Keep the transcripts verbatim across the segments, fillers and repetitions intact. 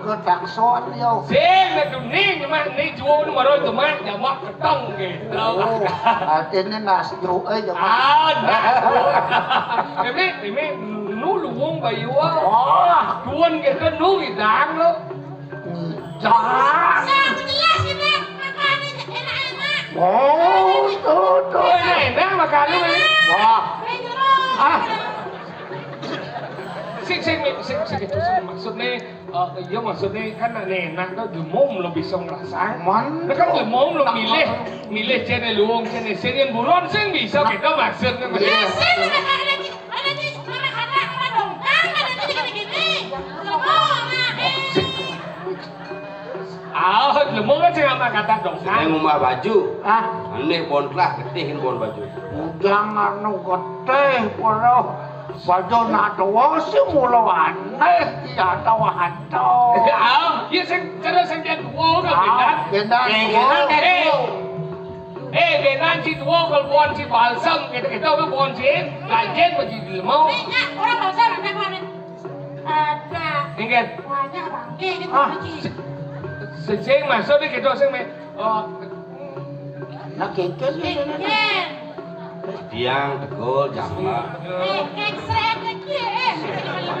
Ketakson yo. Sing, nek duning, mak, ni juo ni maro tu, mak, jamak keteng gitu. Oh, artine nas juo, eh, jamak. Ah, nas juo. Ini, ini nu luwung bayu. Wah. Tuan kita nu idang lo. Idang. Nah, jelas ini, makane enak-enak. Oh, tuh, tuh. Oh, enak, enak makane ini. Wah. Ah. Sing, sing, sing, sing, itu sing maksudnya. Eh, iya, maksudnya kan nek enak tuh jlemung lo bisa ngerasa. Man. Nah, kan jlemung lo milih, milih cene luwung, cene sing yang buron sing bisa kita maksudnya. Iya, sing, ada, ada, ada, ada dongkang, ada di gini-gini. Jlemung, nah, eh. Ah, jlemung kan sing sama kata dongkang. Sing ngumah baju. Ah. Aneh bon lah, getih bon baju. Ujang anu getih, poro. Baju nak tuwa sing mula aneh, iya, tawa hantu. Ah, iya, sing, cara sing dia tuwa kan, ah, benar. Benar. Eh, benar, eh, benar. Eh, benar si tuwa kalau bon si balsam, gitu-gitu, apa bon si ganjen baju di lemau. Ingat, orang balsam, ada mana? Ada. Ingat. Banyak bangke, gitu, ah, bangke. Sing, sing, maksudnya gitu, sing, me-, oh, nak kengken, kengken. Tiang, tegul, jambak. Eh, kengsret lagi, eh.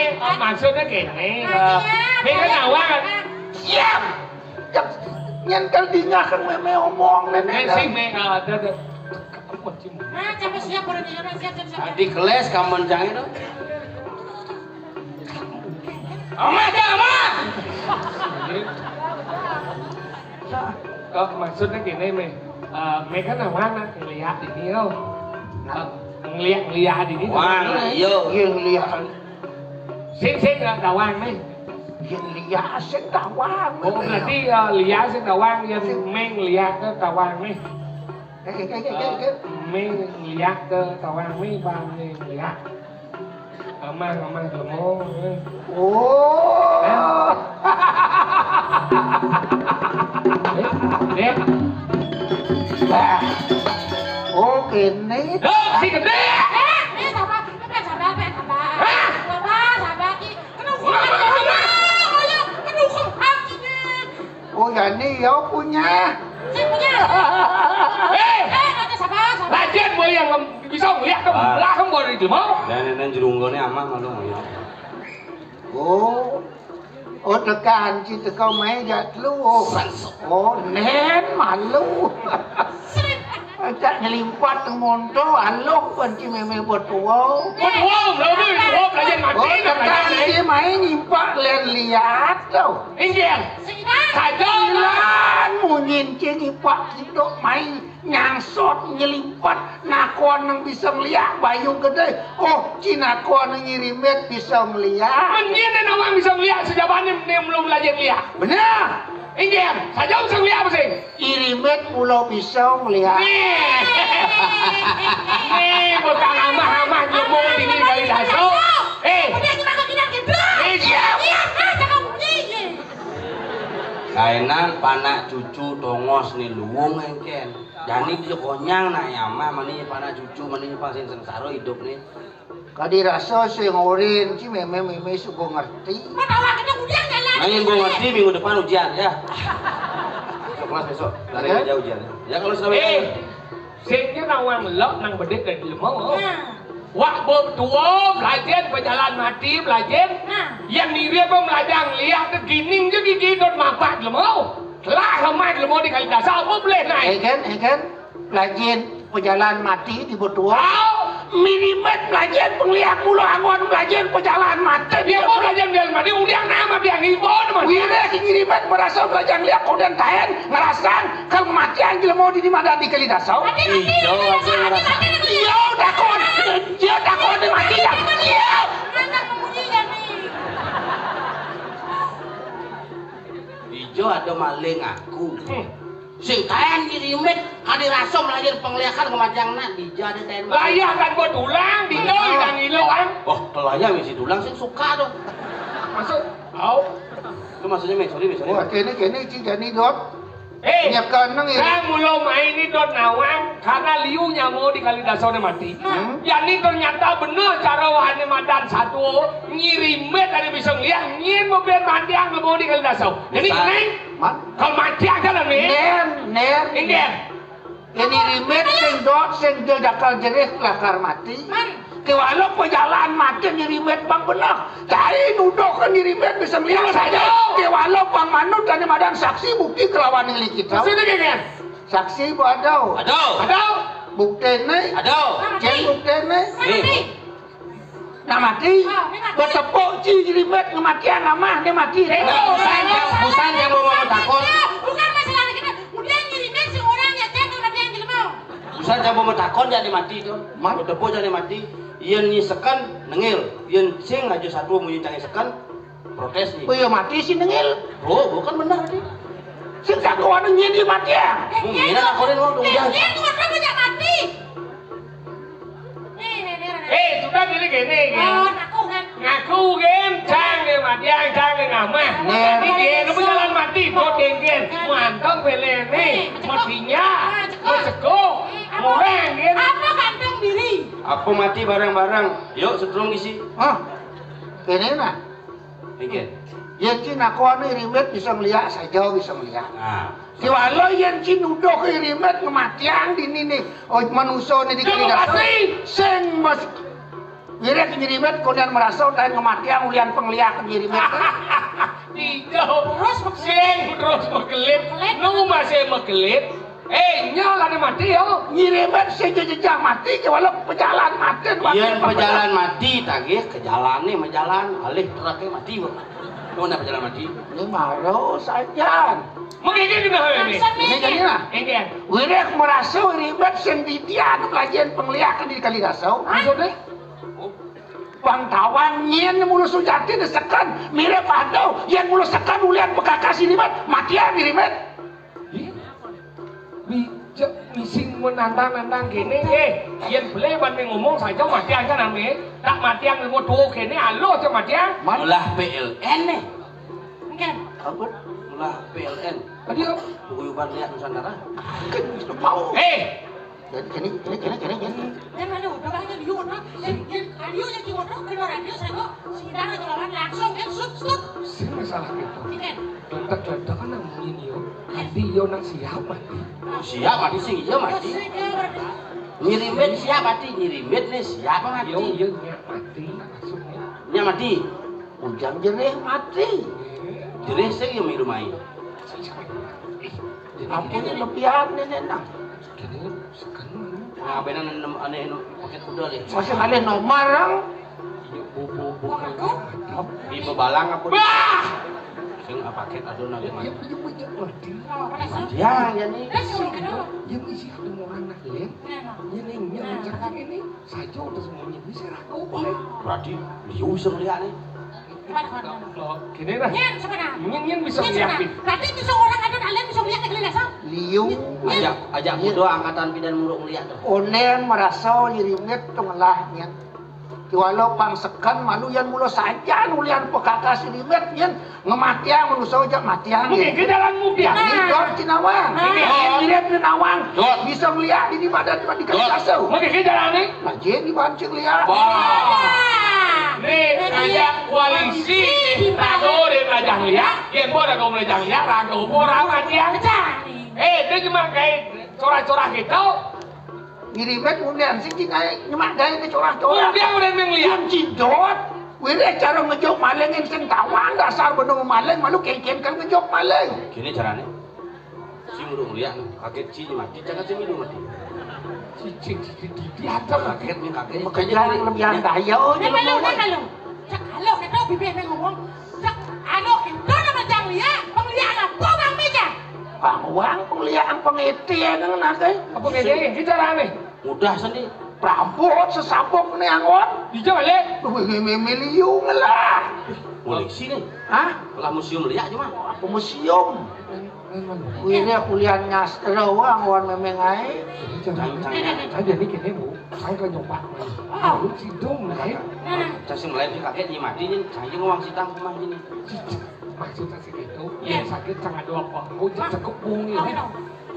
Mé, eh, maksudnya gini, eh, Mé kan awal kan? Siap. Nyén kal dingeh kang mémé omong néné. Mé sing, Mé, eh, ada, ada. Nah, siap, siap, siap, siap. Tadi keles kamen jang itu. Amat, ya, amat. Oh, maksudnya gini, Mé. Eh, Mé kan awang nak ngeliat ini, oh. Eh, ngeliat-ngeliat ini. Wah, iya. Iya, ngeliat. Sing, sing, eh, tawang, Mé. Yén liak sing tawang. Oh, berarti, eh, liak sing tawang, yén Mé ngeliat ke tawang, Mé. Eh, eh, eh, eh, eh. Eh, Mé ngeliat ke tawang, Mé, bang, Mé ngeliat. Amah, amah, lemo, Mé. Oh. Eh. Eh, Dek. Bah. Oh, kéné. Loh, si gedé. Eh, eh, sabar. Sabar, sabar, sabar. Hah? Sabar, sabar, Ki. Kenapa? Kenapa? Ayo, aduh, kok hatinya. Oh, ya, ini ya punya. Saya punya. Eh! Eh, ada sabar, sabar. Lajén, boy, yang bisa ngeliat ke Ah. belakang, boy, di mau. Dan, dan, dan jerunggoné aman, malu, ya. Oh. Oh, tekan, ci teka mai jak telu. Oh, oh, nén malu. Ajak ngelimpat teng monto, aluh, panci mémé betuo. Betuo, lalu betuo, belajar mati, Oh, dah belajar tekan, mati. Ci mai nyimpak lén liat, tuh. Injil. Saja. Ilan munyin ci nyimpak kiduk mai. Nyangsot nyelimpet, nakon nang bisa ngeliak, bayu gedé. Oh, ci nakon nang ngirimit bisa ngeliak. Mending deh nawang bisa ngeliak, sejabané mending belum belajar ngeliak. Bener. Injil, saja bisa ngeliak apa sih? Irimit pulo bisa ngeliak. Nih. Nih, bukan amah-amah jemur tinggi dari daso. Eh. Udah, kita ke, kita ke. Eh, siap. Iya, ah, jangan bunyi. Kainan panak cucu tongos ni luwung engkén. Jani bisa konyang nak ya mah, mani panak cucu, mani pasin sengsara hidup ni. Kadi rasa sing orin ci mémé-mémé suka ngerti. Kok tawa kita ujian jalan? Nah, yang gua ngerti minggu depan ujian ya. Masuk kelas besok, dari Ya. aja ujian. Ya kalau sudah Eh, sing nawang lok nang bedik dari lemo. Nah. Wak betuo, belajen pejalan mati, belajen. Nah. Yang mirip apa melajang lihat ke gining je gigi dot mapak lemo. Telah lemah lemo di kali dasar, apa boleh naik? Eh, kan, eh, kan? Belajen pejalan mati di betuo. Au, minimet belajen pengliak mula angon belajen pejalan mati. Dia apa belajen pejalan mati? Udah nama dia ngibon, Mas. Wira si minimet merasa belajar lihat kau dan taen, ngerasan kematian jelema di mana di kali dasar. Mati, mati, Iya, mati, mati, mati, mati, mati. Iya, takon. Iya, takon dia mati dah. Iya. Mana pembunyinya? Jo ada maling aku. Hmm. Sing taén nyirimet, kadi rasa melayan pengliakan kematian nak, dija ada taén maling. Layah kan buat ulang, dija. Nah. Hilang ilang. Oh, kalau layah misi tulang, sing suka dong. Masuk. Au. Itu maksudnya, Mé, sorry, Mé, sorry. Wah, kéné, kéné, cing jani dot. Eh, nyekaneng ya. Saya mula main ini dot nawang, karena liu nyama di Kalidasa né mati. Hmm. Jadi ternyata bener cara wahane madan satu, nyirimet ada bisa ngeliat, nyén mabén mati ang mau di Kalidasa. Jadi, Neng, man, kalau mati aja lah, Neng. Neng, Neng. Ini. Nyirimet sing dot, sing jajakal jerih lakar mati. Man. Kéwala pejalan mati nyirimet pang bener. Cai nuduh ke nyirimet bisa ngeliat saja. Kéwala pang manut dan madan saksi bukti kelawan ini kita. Maksudnya gini. Saksi bu ada. Ada. Ada. Bukti né. Ada. Cai bukti né. Mana nih? Nah mati. Betepuk ci nyirimet ngematian amah né mati. Nah, busan yang, busan yang mau matakon. Bukan masalah kita. Udah nyirimet si orang ya cek kematian jelema. Busan yang mau matakon jadi mati tuh. Man? Betepuk jadi mati. Yén nyi seken nengil. Yén sing aja satu munyi canggih seken. Protes nih. Oh iya mati si nengil. Oh, bukan benar nih. Sing jagoan nyén dia mati ya. Mungkin aku nih mau dong. Dia tuh orang banyak mati. Eh, sudah gini gini. Oh, ngaku kan? Ngaku kan, cang ya mati, cang ya ngamah. Nih. Ini dia, lu jalan mati, buat genggen. Mantong bele nih, matinya, maseko, orang gini. Apa kantong diri? Apa mati barang-barang? Yuk, setrum isi. Hah? Kéné nah. Pikir. Yén ci nakon nyirimet bisa ngeliat saja bisa ngeliat. Nah. Kiwala yén ci nuduh nyirimet ngematian dini nih. Oh, manusia nih di Kalidasa. Sing mas. Wiréh nyirimet kondén merasa dan ngematian ulian pengliak nyirimet. Tidak. Terus sing terus megelit. Nu masih megelit. Eh, nya lagi mati ya. Nyirimet sing jejak mati, kewala pejalan mati. Yén pejalan mati, tagih ke jalan nih, majalan, alih truknya mati, Bu. Mana pejalan mati? Ini malu saja. Mengigit kena ini. Ini kan ya. Ini. Wiréh merasa nyirimet sendirian pelajian pengliakan di Kalidasa. Maksudnya? Bang tawang nyén mulu sujati seken, mirip aduh, yang mulu seken ulian bekakas ini, Mat. Matian nyirimet. Ih, bijak mising menantang-nantang gini, eh, yén beli ban ngomong saja matian kan ame, tak matian ngomong tuh gini, alo aja matian. Malah P L N nih. Mungkin. Apa? Malah P L N. Tadi apa? Paguyuban Liak Nusantara. Kan mau. Eh, jadi, jadi, jadi, jadi, jadi, jadi. Yang ada udah banyak liu nah. Yang, yang radio yang di motor keluar radio saya kok sidang aja lawan langsung kan sut sut. Sing masalah itu. Iya. Gletak-gletak kan nang mungkin yo. Nanti yo nang siap mati. Siap mati sing iya mati. Nyirimet siap mati, nyirimet nih siap mati. Yo, iya, nyak mati maksudnya. Nyak mati. Ujang jerih mati. Jerih sing yo milu mai. Apa ini lebihan ini nang? Kini seken. Nah, benar nem ane nu paket kuda lih. Masih ada nomor, Rang? Iya, bu, bu, bu. Di bebalang apa? Bah! Sing ah, paket ada nang mana? Iya, iya, iya, iya. Ya, ya nih. Yang isi hati orang nak lihat. Ini, ini, ini, ini. Saja udah semuanya bisa ragu. Wah, berarti liu bisa melihat nih. Gini lah. Nyen sebenarnya. Nyen, nyen bisa nyen sebenarnya. Berarti bisa orang ada kalian bisa melihat negeri dasar. Liu. Ajak, ajak muda angkatan pidan muruk melihat tuh. Onen merasa nyirimet tuh ngelah nyen. Kiwala pang seken malu yan mula sajan ulian pekakas nyirimet nyen. Ngematiang manusia jak matiang. Mungkin ke jalan mudik. Ini dor cinawang. Ini mirip cinawang. Bisa melihat ini badan di kali kasau. Mungkin ke jalan ni. Lagi di bancing lihat. Wah. Ni ngajak koalisi di Prabowo dia ngajak lihat. Dia pun ada ngomong ngajak lihat. Raga umur amat dia. Eh, dia cuma kayak corah-corah gitu. Ngirimet kemudian sing cingai nyemak gaé ke corah-corah. Dia udah nang lihat. Yang cidot. Wireh cara ngejuk maling yang sing tawang dasar bener maling malu kengken kan ngejuk maling. Gini caranya. Si mulu ngeliat kaget si mati jangan si mulu mati. Cicing cicing di atas. Kaget nih kaget. Pekerjaan lebih daya. Ini malu malu. Cak kalau kita bibir ngomong. Cak anu itu nama jang lihat penglihat apa bang meja. Bang uang penglihat pengiti ya nang nakai. Apa ngene iki carane? Mudah seni. Prabot sesabok né anggon. Dija balik. Wih, mé-, mé-, mé liu ngelah. Koleksi né. Hah? Lah museum liak cuma. Apa museum? Wih, dia kuliah nyastra wang wan mémé ngaé. Jangan, jangan, jangan jadi gini, Bu. Saya kan nyoba. Ah, lu sidung, ya. Nah, nah. Cacing lain kaget nih mati nih, jangan ngomong sidang rumah ini. Maksudnya sih gitu. Iya. Sakit sangat dua apa? Oh, cekep bunyi. Apa?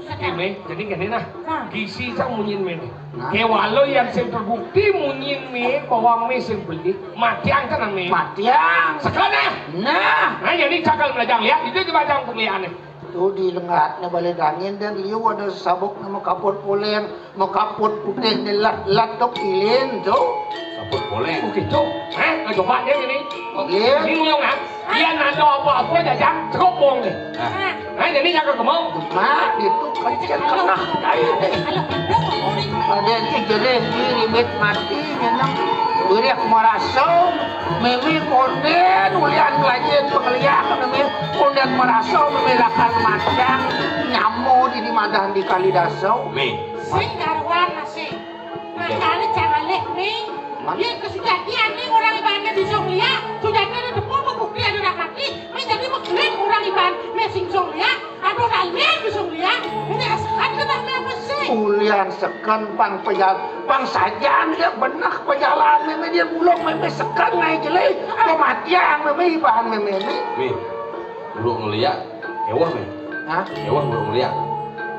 Oké, Mé, jadi gini nah. Nah. Gisi sang munyin Mé né. Nah. Kéwala yén sing terbukti munyin Mé, bawang Mé sing beli, matiang kan Mé. Matiang. Sekarang. Nah. Nah, jadi cakal melajang lihat, itu dibajang penglihatannya. Tuh di lengatnya balé dangin dan liu ada sabuk nama kapur poleng. Makaput putih né lat-lat tok ilin tu. Saput boleh. Oh gitu. Hah? Nah, coba dia gini. Iya. Ini nguyung ah. Dia nanda apa-apa jajang cukup bong nih. Nah. Nah, jadi jaga kemau. Mak, itu kecil kena. Ada yang jadi di limit mati nyenang. Wirik merasa mémé kondén ulian lajin pengliak mémé kondén merasa mémé lakar macang nyamo di di madan di kali dasau. Mé. Sing karuan masih. Makané jangan leh, Ming. Yén kesujatian nih orang ibané bisa ngeliat, sujatian ada depan membukti ada orang mati, Ming jadi mengklaim orang ibané sing bisa ngeliat, ada orang lain bisa ngeliat, ini sekan kena apa sih? Ulian sekan pang pejal, pang sajaan dia benah pejalan mémé dia bulung mémé sekan ngai jelé, kematian mémé iban mémé ini. Ming, buluk ngeliat, kewah Ming. Hah? Kewah buluk ngeliat.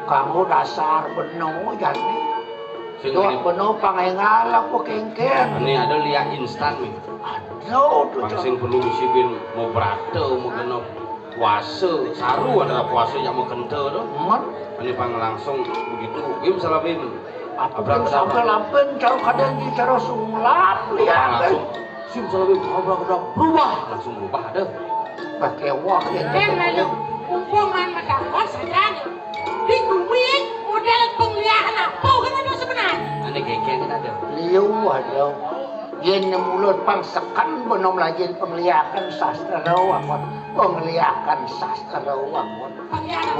Kamu dasar beno jadi. Sing Dok ini beno pangengal apa kéngkén? Ini ada liak instan nih. Aduh, tuh Bang sing perlu disibin mau berata, mau kena puasa, saru ada puasa yang mau kente tuh. Men? Ini pang langsung begitu. Bim salah Bim. Apa Abang pun salah. Sampai lampin cara kadang di cara sulap lihat. Langsung. Sim salah Bim, abang udah berubah. Langsung berubah ada. Pakai wah ya. Kan lalu hubungan medakos saja nih. Di bumi model pengliakan apa kan ada sebenarnya? Ada gengkeng kan ada. Liu ada. Yén mulut pang seken benom lajin pengliakan sastra apa? Pengliakan sastra apa?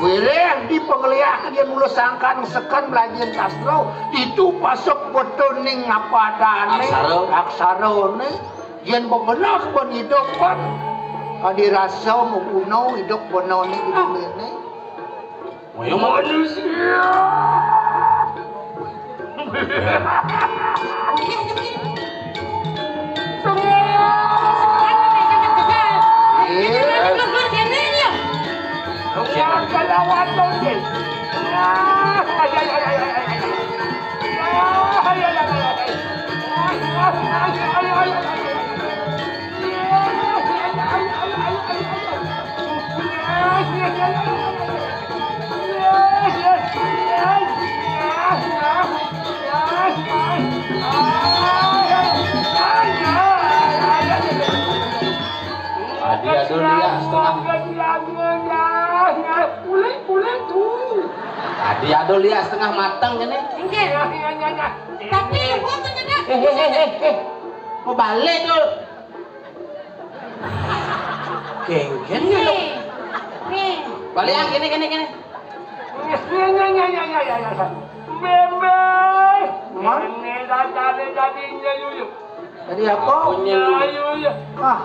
Wiréh di pengliakan yén mulut sangkan seken lajin sastra itu pasuk betuning apa adané? Aksara. Aksarané. Yén bebenah ben idup kan. Kadi rasa mengguno idup benoné di dunia ini. Moyo manusia. Adi ada liak setengah. Adi ada liak setengah mateng kéné. Enggak. Tapi gua ternyata Eh, eh, eh, eh, eh. Mau balik tuh. Kéngkén. Nih. Nih. Balik ah, kéné, kéné, kéné. Mémé. Hah? Ini datangnya tadi nyayuyu. Tadi apa? Nyayuyu. Ah.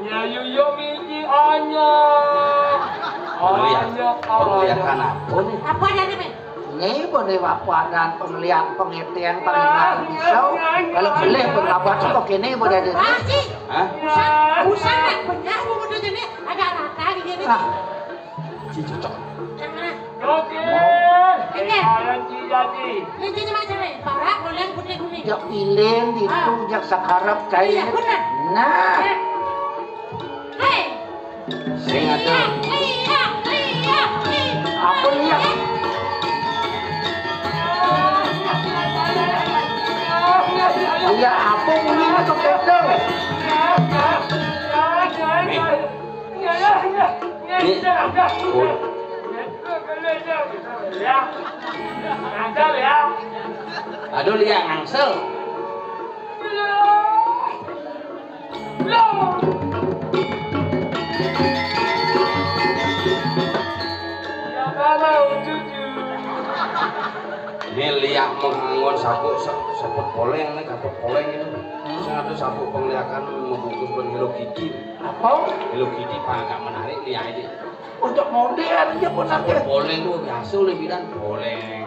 Nyayuyu miji anya. Anya, anya. Pengliakan apa nih? Apa dia nih, Mé? Ini boleh apa dan pengliak pengertian pengingat pisau. Kalau boleh berkabar seperti ini boleh ada. Pasti. Hah? Usah, usah nak benyah pemuda jenih agak rata di sini. Ah. Si cocok. Jangan. Oke. Ini. Sekarang si jadi. Ini jadi macam ni. Parak, boleh putih kuning. Jak ilin itu, Ah. jak sakarap cair. Iya, benar. Nah. Nah. Hei. Sing ada. Iya, iya, iya, iya. Apa iya? Iya, apa bunyinya tuh, Pedro? Nih. Nih. Oh. Aduh, lihat ngangsel. Né liak menganggon sabuk se-, sabuk poleng, né sabuk poleng gitu. Hmm. Sing ada sabuk pengliakan membungkus ban Hello Kitty. Apa? Hello Kitty pang agak menarik liak aja. Untuk model aja pun ada. Sabuk poleng tuh biasa oleh bidan poleng.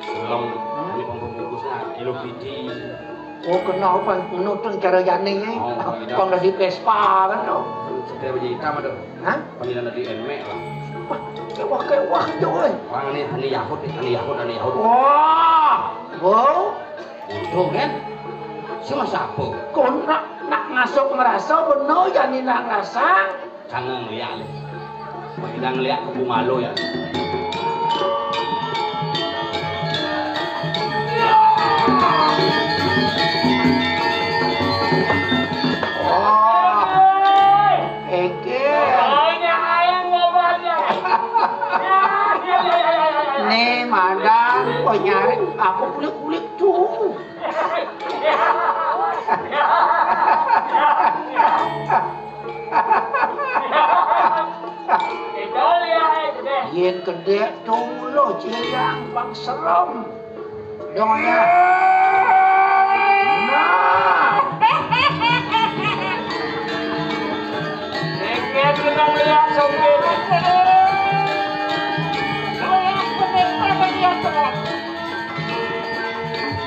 Film, hmm, ini pembungkusnya Hello Kitty. Oh, kenapa nonton cara jane, eh? Oh, iya. Kok nggak di Vespa kan, tuh? Setiap aja hitam ada. Hah? Panggilan dari Nmek lah. Wah, kewah-kewah aja, woi. Wah, ini, ini Yahud nih, ini Yahud, ini Yahud. Wah, wow. Bodoh kan? Sama siapa? Kok nak, nak ngasuh ngerasa bener, jadi nak ngerasa. Jangan ngeliat lu. Kita ngeliat ke bunga lu ya. Wah. Iki. Nih, madang, penyari, aku kulik-kulik tuh. Yén gedé tuh lo, ciang, pang serem. Dong ya. Nah. Dikit kita lihat sopir.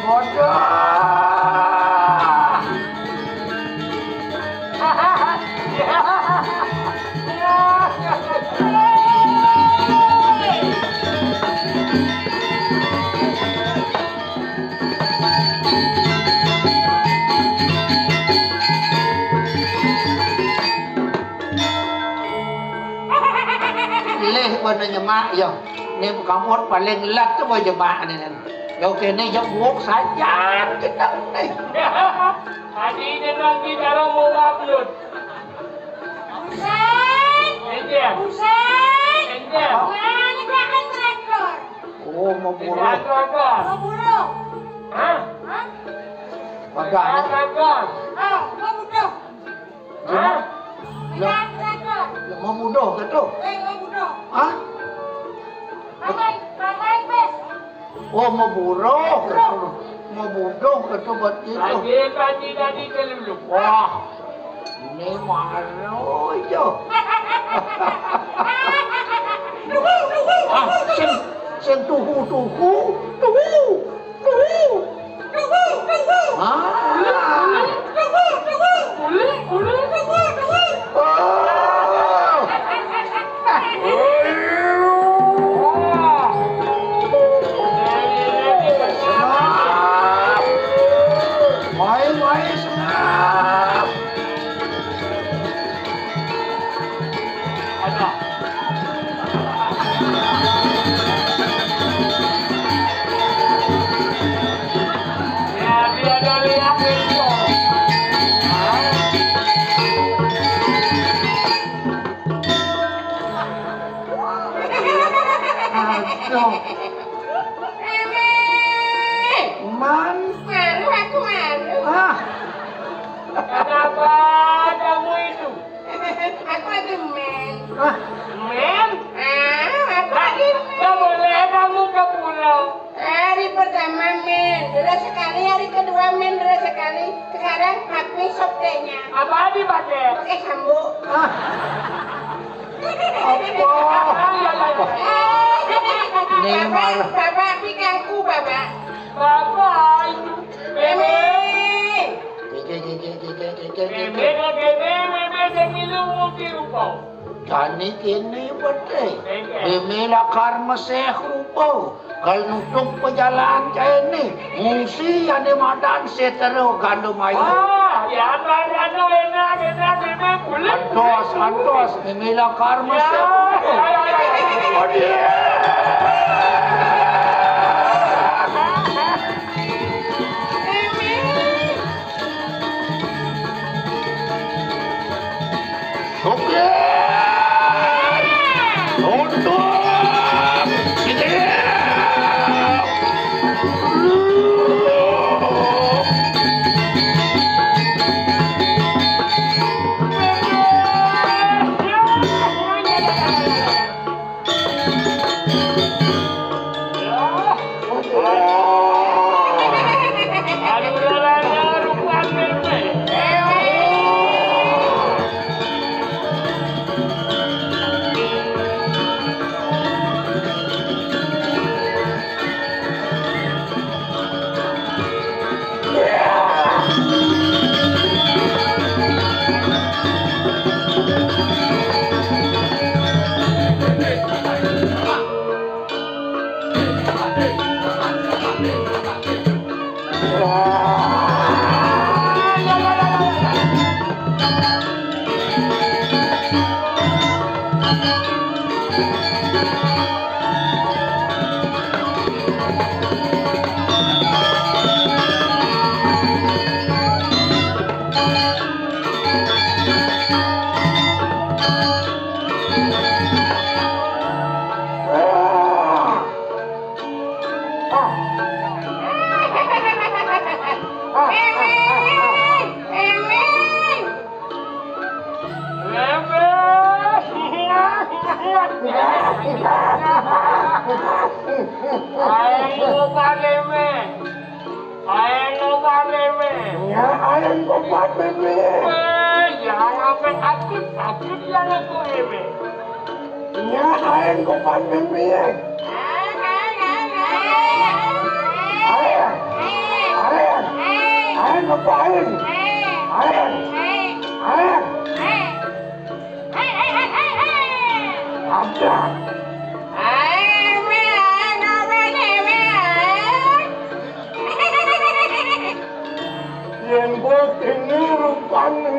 Bodoh. Leh bana nyemak ya. Né kampung paling lat tu nyemak né. Ya kéné ya buuk sajan kita né. Tadi dia nanti dalam mau upload. Husein! Iya. Husein! Iya. Mana gerakan traktor? Oh, mau buruh. Traktor. Mau buruh. Hah? Hah? Padahal. Traktor. Oh, mau buruh. Hah? Lah, mau budoh kéto? Hah? Paman, paman, bes. Oh, mau buroh kéto. Mau budoh kéto berarti to. Tadi, tadi, tadi kelulu. Wah, ini malu aja. Ah, sing, sing tuhu, tuhu, tuhu. Aduh. Man. Malu aku, malu. Ah. Kenapa kamu itu? Aku lagi main. Ah. Main? Ah, aku lagi main. Nggak boleh kamu ke pulau. Hari pertama main, terus sekali, hari kedua main, terus sekali. Sekarang habis sopenya. Apa dipakai? Pakai sambuk. Ah. Apa? Bapak, Bapak, pikirku, Bapak. Bapak itu. Meme. Meme, meme, meme, meme, meme, meme, meme, meme. Jani kéné beté. Meme lakar meseh rupa. Kal nutup pejalan kéné. Ngungsi ané madan sétero gandum ayu. Wah, ya, enak, enak, enak, meme, kulit. Antos, antos. Meme lakar meseh rupa. Ayo, Pak Meme. Ayo, Pak Meme. Ya, ayo, Pak Meme. Eh, jangan sampai takut, takut jangan Pak Meme. Ya, ayo, Pak Meme. Ayo. Ayo. Ayo, Pak Ain. Ayo. Ayo. Ada. Yén mbok déné rupané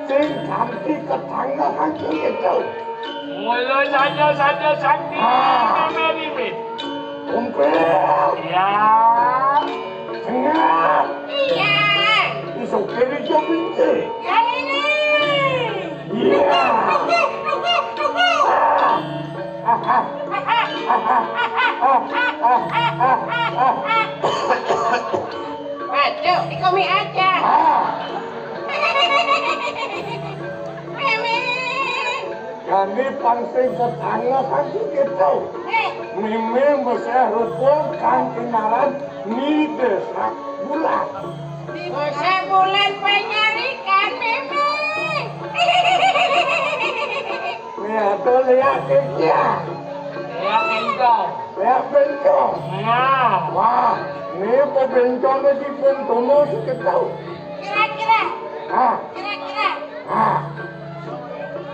sing ganti ketanggahan gitu. Mula saja, saja, sakti. Ah. Meme ini. Kumpul. Ya. Sengap. Iya. Iso kiri, iso pinggir. Ya ini. Iya. Waduh, di komi aja. Meme. Kami pancing ketanggahan gitu. Eh. Meme meseh rupa kang kinaran Ni Désa Bulan. Désa Bulan panyarikan, Meme. Nih, ada lihat ya. Lihat bengkong. Lihat bengkong. Nah. Wah, ini apa bengkongnya di bengkongnya sih ketahu. Kira-kira. Hah? Kira-kira. Hah?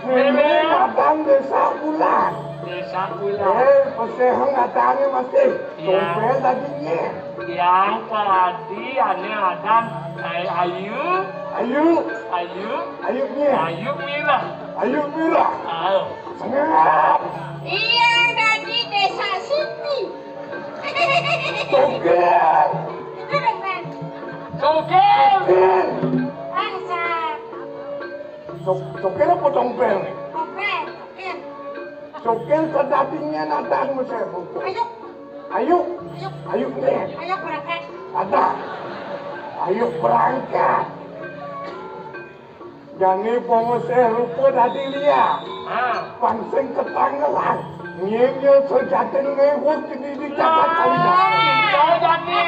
Ini datang Désa Bulan. Désa Bulan. Eh, pesehan datangnya masih. Iya. Tumpel tadinya. Yang tadi ane ada, eh, Ayu. Ayu. Ayu. Ayu nih. Ayu Mira. Ayu Mira. Ayo. Sengap. Iya, dari Désa Siti. Togel. Togel. Togel. Bangsat. Cok-, cokil apa congpel nih? Cokil, cokil. Cokil kedatinya nadang mesir. Ayo. Ayo. Ayo. Ayo nih. Ayo berangkat. Ada. Ayo berangkat. Jani pengusir rupa dadi liya. Ah. Pancing ketanggelan. Nyimnya sejatiné wong kini dicatat kalina. Kita jani,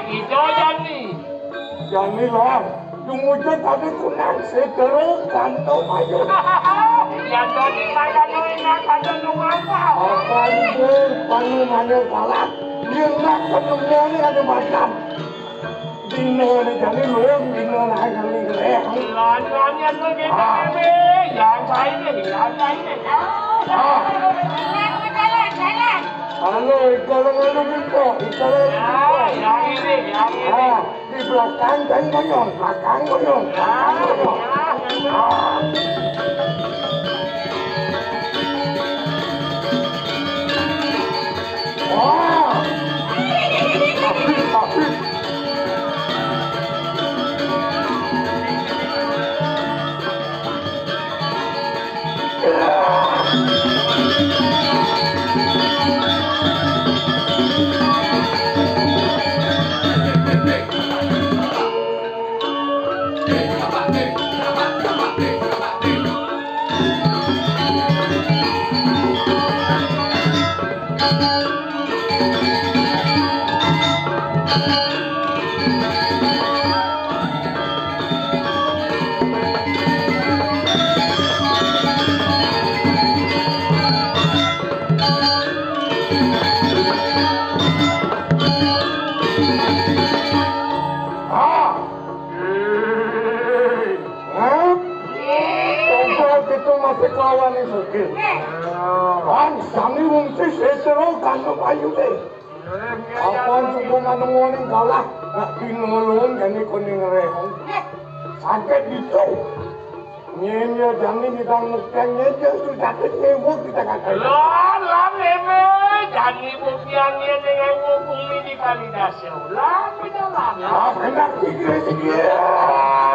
kita jani. Jani lor, dumuja tadi kunang sedero kanto mayu. Ya, tadi saya nolak ada nungapa. Apa itu panu mana kalah? Dia nak ketemuannya ada macam. Dina ni jani lung, dina ni jani gereh. Lananya tu kita ni, yang saya ni, yang saya ni. Ah. Jalan, jalan, jalan. Anu, ikalang anu bingko, ikalang anu bingko. Ah, yang ini, yang ini. Ah, di belakang kan konyol, belakang konyol, belakang konyol. Ah. Ah. Hah? Coba kita masih kawan nih, Sugih. Kan, kami wong sih setero kan payu deh. Apaan suku manungoni kalah? Nak binulun jani kuning rehong. Sakit gitu. Ngene ya, jani bintang mukti ngene ya, sudah sakit ngemuk di tengah-tengah. Lah, lah, ngene, jani mukti ngene dengan ngomong ini kali dasar. Lah, beda lah. Ah, benar, sikit, sikit.